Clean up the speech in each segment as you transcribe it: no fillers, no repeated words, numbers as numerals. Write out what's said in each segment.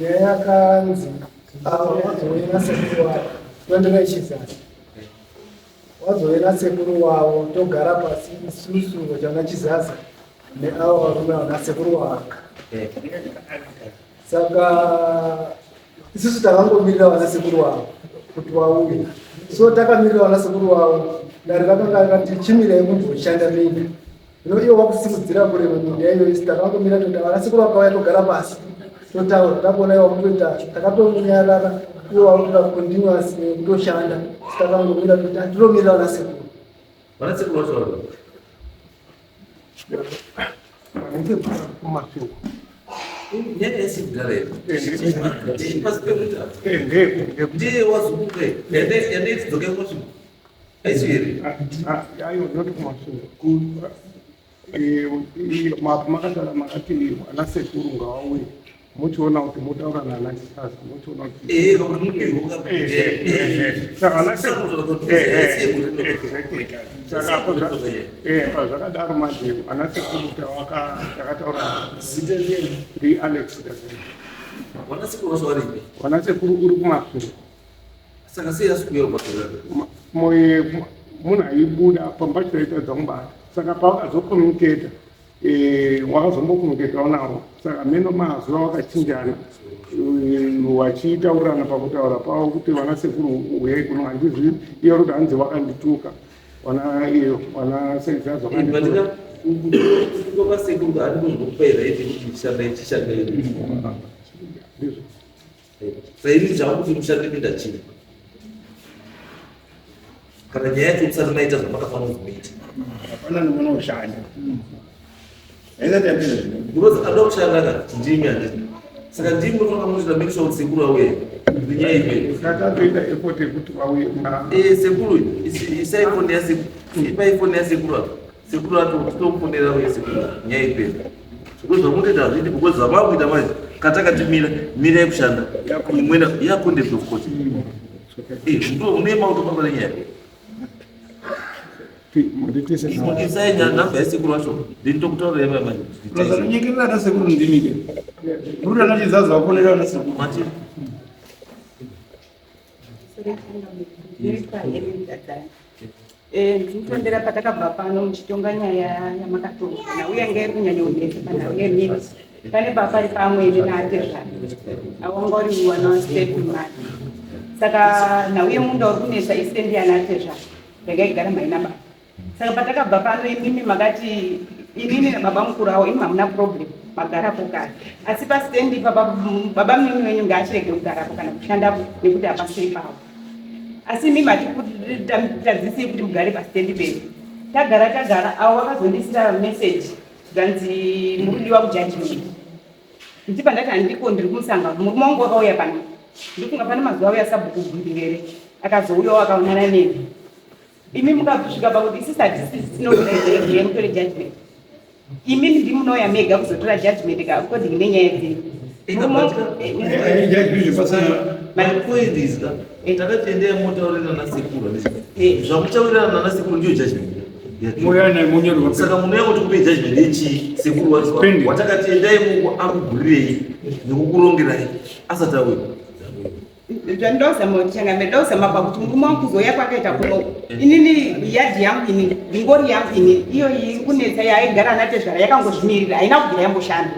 Nyaya yakanzi ava wazouya nasekuru wavo toenderai Chizaza. Wazouya nasekuru wavo togara pasi isusu vachana Chizaza neavo varume vana sekuru wavo. Saka isusu takangomirira vana sekuru wavo kuti vauye. So takamirira vana sekuru wavo dare rakanga rakati chimirai kumboshanda minda. Zvino ivo vakusimudzira kurema minda iyoyo isu takangomira toti vana sekuru vakauya togara pasi totaura takuona ivo vakutoita takatonyarara ivo vakutoita continuous kutoshanda takangomira toti tinomirira vana sekuru. Vana sekuru vacho vari kumasvingo. Nyaya yesikudhara here? Pasi pekuita. Ndiye wazukuka ende ende tidzoke kumasvingo. Aisi here? Ayo ndoti kumasvingo. Makataura makati ana sekuru ngavauye mochiona kuti motaura nana Chisaza mochiona kuti saka ana sekuru saka pazvakadaro manje ana sekuru takataura ndi Alex Wana sekuru vacho varipi? Wana sekuru uri kumasvingo. Saka sei asi kuuya kumasvingo? Munhu aibuda pamba chaitadza kubata saka pavakazokommunicata wakazombokommunicatawo navo saka meno mazuva wakachinjana vachitaurirana pakutaura pavo kuti vana sekuru uyai kuno handizivi iyo kuti hanzi wakandituka vana iyo vana seizazo wakandituka kwasekuru kaandikuzvokupai right kuti chishandai chishandai ndizvo Saini chakuti mushande minda chii? Kana nyaya yacho musati maita zvamakafanira kuita. Hapana nemunoshanda. Haisati yapinda zvino. Because anoda kushanda ka ndimi handiti. Saka ndimi munofanira muchita make sure kuti sekuru auye. Kuti nyaya ipere. Takatoita effort yekuti vauye kuna Eh sekuru isai foni yasekuru. Ipai foni yasekuru apa. Sekuru ato titomufonera uye sekuru nyaya ipere. Because zvamunoita hazviiti because zvamakuita manje katakati mira mirai kushanda imwena yacontempt of court. Eh ndo unema kutofamba nenyaya. Isai namba yasekuru wacho then tokutaurira imwe manje. Unyekerera ana sekuru ndimi ke. Muri ana chizaza vafonera ana sekuru. Mati Ndinotondera patakabva pano muchitonga nyaya yamakatonga nhau yanga iri kunyanya kunetsa panhau yemiti pane baba ri pamwene naatezvara awanga uri wana step mari saka nhau yemunda uri kunetsa isendi yanaatezvara yanga igara mai nababa saka patakabva pano imimi makati inini nababa mukuru avo imi hamuna problem magarapo kare asi pasitendi baba baba munini wenyu ngaachirege kugarapo kana kushandapo nekuti hapasiri pavo asi imi matitadzisei kuti mugare pasitendi pedu tagara tagara avo vakazondisira message zvanzi muri kudiwa kujudgment ndipa ndati handiko ndiri kumusangano murume wangu wakauya pano ndikunga pane mazuva auya sabhuku gundivere akazouyawo akaonana neni imi mukasvika pakuti isisi hatisi tinokudaizei mutore judgment imi ndi munouya mega kuzotora judgment ka according nenyaya dzenyu Mapoint takati endai motaurirana nasekuru zvamuchaurirana nanasekuru ndiyo judgment saka munouya kuti kupe judgment yechii sekuru wacho watakati endai muko akugurirei nekukurongerai asati auya Ndozama kuti changamire ndozama pakuti murume wangu kuzouya kwakaita kuno inini yadhi yangu inini ringori yangu inini iyo iri kunetsa yaigara natezvara yakangozvimirira haina kubvira yamboshanda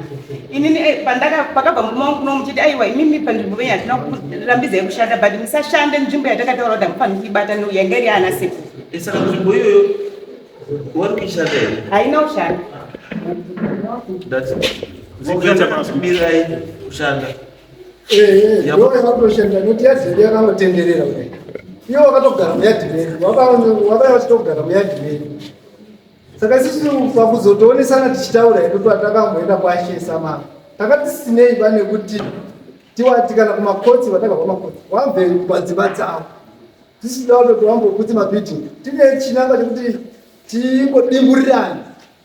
inini eh, pandaka pakabva murume wangu kuno muchiti aiwa imimi panzvimbo penyu hatina kurambidzai kushanda but musashande nzvimbo yatakataura kuti hamufaniri kuibata yanga iri yaana sekuru eh, saka nzvimbo iyoyo wari kuishanda here haina kushanda ndati nzvimbo yatakakumirai kushanda Ndiyo yakatoshanda nekuti yadhi yedu yakangotenderera kudai. Iwo wakatogara muyadhi medu, wakauya vachitogara muyadhi medu. Saka isusu pakuzotoonesana tichitaura hedu patakamboenda kwashe Samara, takati sinei pane kuti tiwati kana kumakotsi watakabva makotsi wabve padzimba dzavo tisida kutoti wambokutsi mabhidhi tine chinangwa chekuti tingodimburirana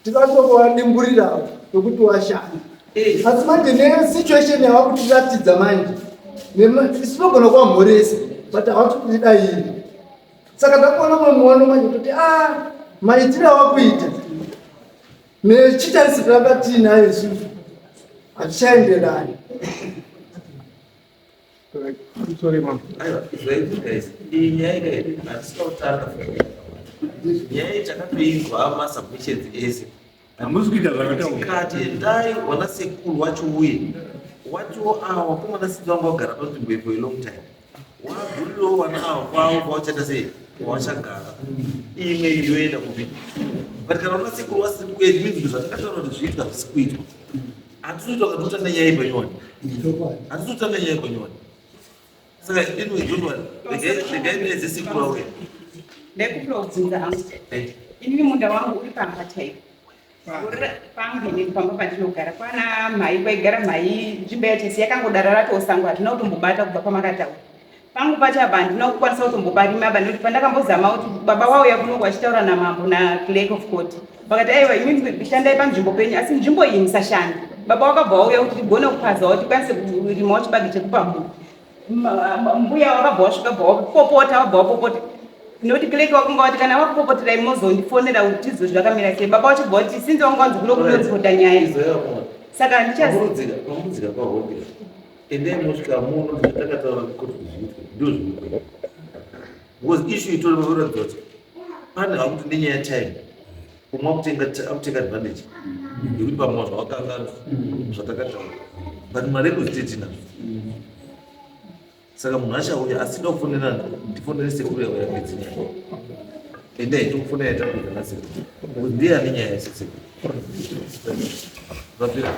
tikatokuwadimburirawo nokuti washanda asi manje nesituation yavakutiratidza manje tinogona kuvamhoresa but havatotidayiri saka ndakuona mumwe muono manje kutoti a ah, maitiro awakuita nechitarisiro yanga tiinayo isusu hatichaenderani. Sorry mama. Aiwa, izwai guys, iyi nyaya ika hatisina kutanga. Nyaya iyi takatoinzwa masubmissions ese. Hamusi kuita zvakataurwa. Tikati endai wana sekuru wacho uye wacho awa wakomana sinzi vanga vagara panzvimbo iyi for a long time. Wagurirawo wana awa kwavo kwavachaita sei kwavachagara. Imwe iyi yoenda kupi. But kana wana sekuru vasiri kuuya it means kuti zvatakataura kuti zviitwa hazvisi kuitwa. Hatisi kuita kutotanga nyaya iyi panyowani. Hatisi kutanga nyaya panyowani. Saka anyway, don't worry. Regai ndedze sekuru auya. Ndekupira kubvunza hangu. Eh. Inini munda wangu uri pamba chaipo. Pangu inini pamba pandinogara kwana mhai kwaigara mhai nzvimbo yacho isi yakangodara ratosango hatina kutombobata kubva pamakataura. Pangu pacho apa handina kukwanisa kutomboparima apa nekuti pandakambozama kuti baba wauya kuno vachitaura namambo naclerk of court vakati aiwa imi shandai panzvimbo penyu asi nzvimbo iyi musashanda. Baba wakabva wauya kuti tigone kupazawo tikwanise kurimawo chibage chekupa mhuri. Mbuya wakabva wasvika bva wapopota wabva wapopota nekuti clerk wakanga wati kana vakupopoterai mozondifonera kuti tizwe zvakamira sei. Baba wachibva wati sinzi wanga wanzi kuno kunonzikota nyaya. Saka handichazi Mamurudzika kwahope. Endai mosvika muno zvatakataura kuti zviitwe ndozviitwe. Because issue itori pakuratidza kuti pane vakuti nenyaya time umwe akutenga akuteka advantage yekuti pamwe zvawakangana zvatakataura but marecords tetinazvo. Saka munhu achauya asi ndoda kufonera ndifonere sekuru yauya pedzi nyaya. Endai tokufonera takuita nasekuru. Because ndiye ane nyaya yese sekuru. Zvapera.